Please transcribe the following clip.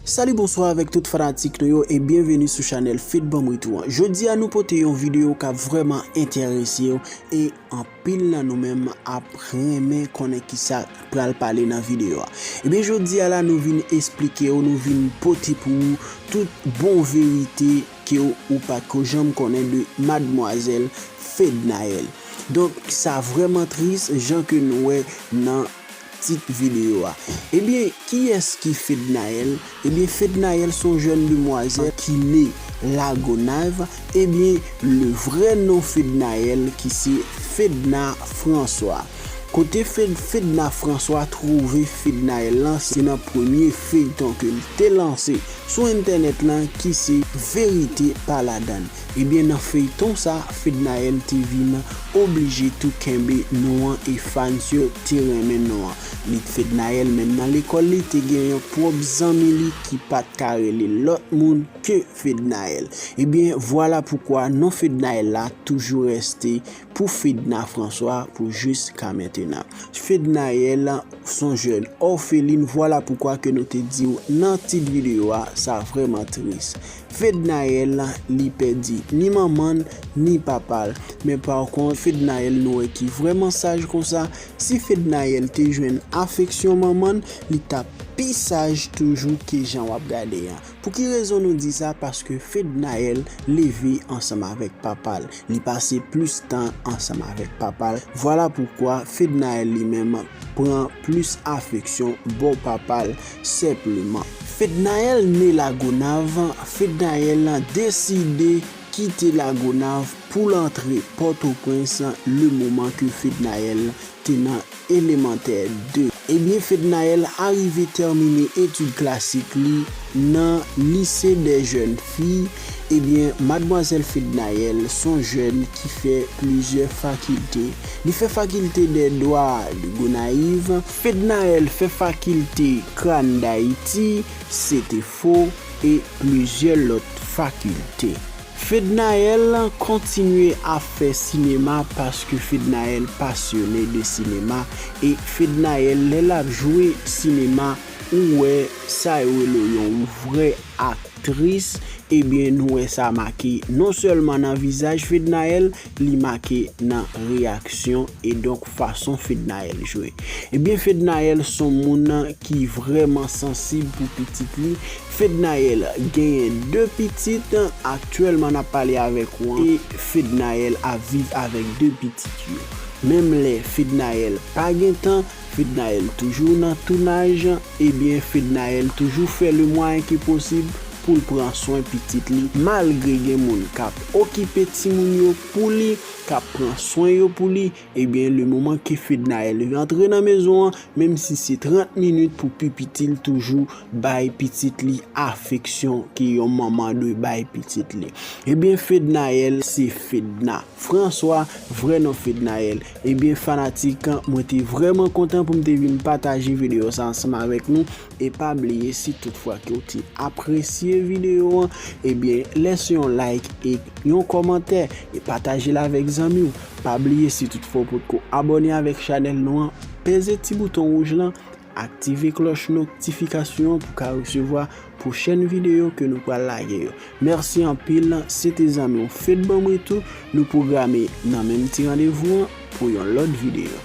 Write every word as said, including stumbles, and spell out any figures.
Salut, bonswa avèk tout fanatik nou yo e byenveni sou chanèl Fed Banm Retou an. Jodi a nou pote yon videyo k ap vrèman enterese w e anpil nan nou menm ap renmen konnen kisa pral pale nan videyo a. Ebyen jodi a la nou vin esplike w, nou vin pote pou ou tout bon verite ke w, ou pa t ko janm konnen de madmwazèl Fednaelle. Donk sa vrèman tris jan ke nou wè nan tit videyo a. Ebyen, kiyès ki Fednaelle? Ebyen, Fednaelle se yon jèn demwazèl ki ne Lagonav. Ebyen, le vrè non Fednaelle ki se Fedna François. Kote Fed, Fedna François twouve Fednaelle lan, se nan premye feyton ke l te lanse sou entènèt lan ki se Verite Pa Ladann. Ebyen nan feyton sa, Fednaelle te vin oblije tou kenbe non an e fans yo te renmen non an. Li Fednaelle menm nan lekòl li te gen yon pwòp zanmi li ki pa t ka rele lòt moun ke Fednaelle. Ebyen vwala poukwa non Fednaelle la toujou reste pou Fedna François pou jiska mentenan. Fednaelle se yon jèn òfelin, vwala poukwa ke nou te di w nan tit videyo a, sa vrèman tris. Fednaelle li pèdi ni manman l, ni papa l. Men pa kont, Fednaelle nou wè ki vrèman saj konsa. Si Fednaelle te jwenn afeksyon manman l, li t ap pi saj toujou ke jan w ap gade an. Pou ki rezon nou di sa? Paske Fednaelle leve ansanm avèk papa l. Li pase plis tan ansanm avèk papa l. Vwala poukwa Fednaelle li menm pran plis afeksyon bò papa l senpleman. Fednaelle ne Lagonav, Fednaelle deside kite Lagonav pou l antre Pòtoprens le moman ke Fednaelle te nan elemantè de. Ebyen Fednaelle arive tèmine etid klasik li nan Lycée des Jeunes Filles. Ebyen madmwazèl Fednaelle se yon jèn ki fè plizyè fakilte. Li fè fakilte dè dwa de Gonayiv. Fednaelle fè fakilte Crane d'Haïti, Cétéfo e plizyè lòt fakilte. Fednaelle kontinye ap fè sinema paske Fednaelle pasyone de sinema e Fednaelle lè l ap jwe sinema ou wè sa yo rele yon vrè aktris. Ebyen nou wè sa make non sèlman nan vizaj Fednaelle, li make nan reyaksyon e donk fason Fednaelle jwe. Ebyen Fednaelle se yon moun ki vrèman sansib pou pitit li. Fednaelle genyen de pitit, aktyèlman n ap pale avèk ou an, e Fednaelle ap viv avèk de pitit yo. Menm lè Fednaelle pa gen tan, Fednaelle toujou nan tounaj, ebyen Fednaelle toujou fè le mwayen ke posib pou l pran swen pitit li, malgre gen moun k ap okipe timoun yo pou li, k ap pran swen yo pou li. Ebyen le moman ke Fednaelle antre nan mezon an, menm si se trant minit pou pi piti, l toujou bay pitit li afeksyon ke yon manman dwe bay pitit li. Ebyen Fednaelle se Fedna François, vrè non Fednaelle. Ebyen fanatik, mwen te vrèman kontan pou m te vin pataje videyo sa ansanm avèk nou. E pa bliye, si toutfwa ke w te apresye videyo an, ebyen lèse yon like e yon kòmantè e pataje l avèk zanmi w. Pa bliye, si toutfwa w potko abòne avèk chanèl nou an, peze ti bouton wouj lan, aktive klòch notifikasyon an pou w ka resevwa pwochèn videyo ke nou pral lage yo. Mèsi anpil, se te zanmi w Fed Banm Retou. Nou pwograme nan menm ti randevou an pou yon lòt videyo.